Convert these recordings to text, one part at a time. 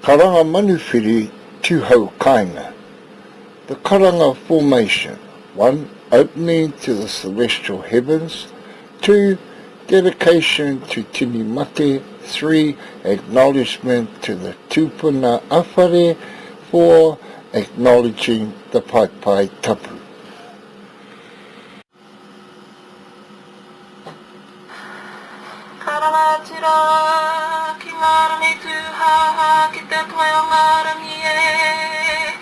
Karanga manuwhiri Tūhou Kāinga The Karanga Formation 1 Opening to the Celestial Heavens 2 Dedication to Tini Mate 3 Acknowledgement to the Tūpuna Awhare 4 Acknowledging the Paepae Tapu. Karanga atu rā ki ngā rangi tūhāhā ki te toe o ngā rangi e.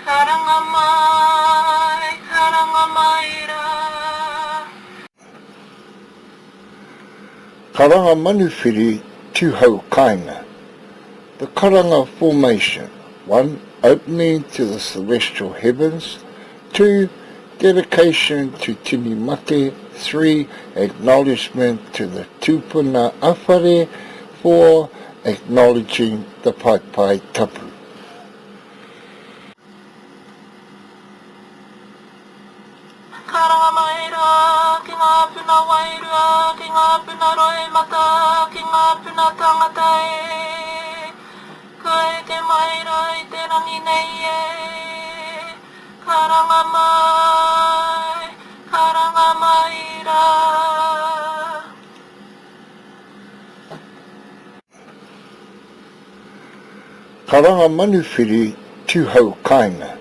Karanga mai, karanga mai rā. Karanga manuwhiri Tūhou Kāinga The Karanga Formation 1 Opening to the Celestial Heavens 2 Dedication to Tini Mate 3 Acknowledgement to the Tūpuna Awhare 4 Acknowledging the Paepae Tapu. Karanga mai rā ki ngā puna wairua, ki ngā puna roimata, ki ngā puna tangata e. Ka eke mai rā i te rangi nei e. Karanga mai, karanga mai rā. Karanga manuwhiri Tūhou Kāinga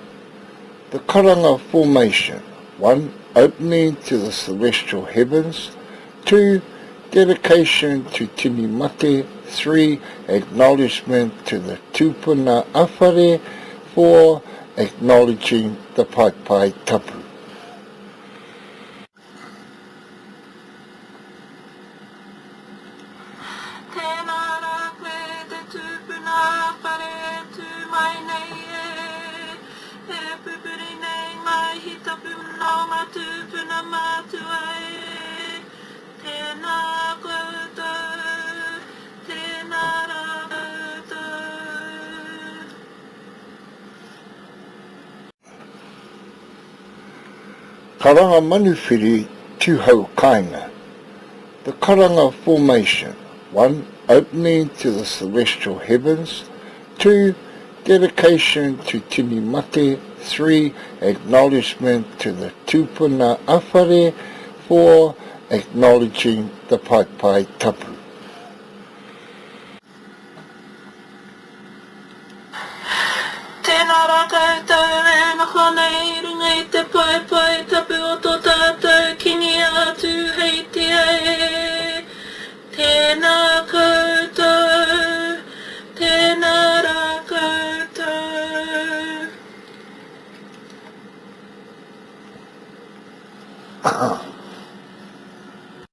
The Karanga Formation 1 Opening to the Celestial Heavens 2 Dedication to Tini Mate 3 Acknowledgement to the Tūpuna Awhare 4 Acknowledging the Paepae Tapu. Tēnā rā koe te tūpuna whare e tū mai nei e, e pupuri nei ngā ihi tapu nō ngā tūpuna mātua e. Tēnā koutou, tēnā rā koutou. Karanga manuwhiri Tūhou Kāinga The Karanga Formation 1 Opening to the Celestial Heavens 2 Dedication to Tini Mate 3 Acknowledgement to the Tūpuna Awhare 4 Acknowledging the Paepae Tapu. Tēnā rā koutou e noho nei i runga i te paepae tapu o tō tātou Kingi a Tūheitia e. Tēnā koutou, tēnā rā koutou.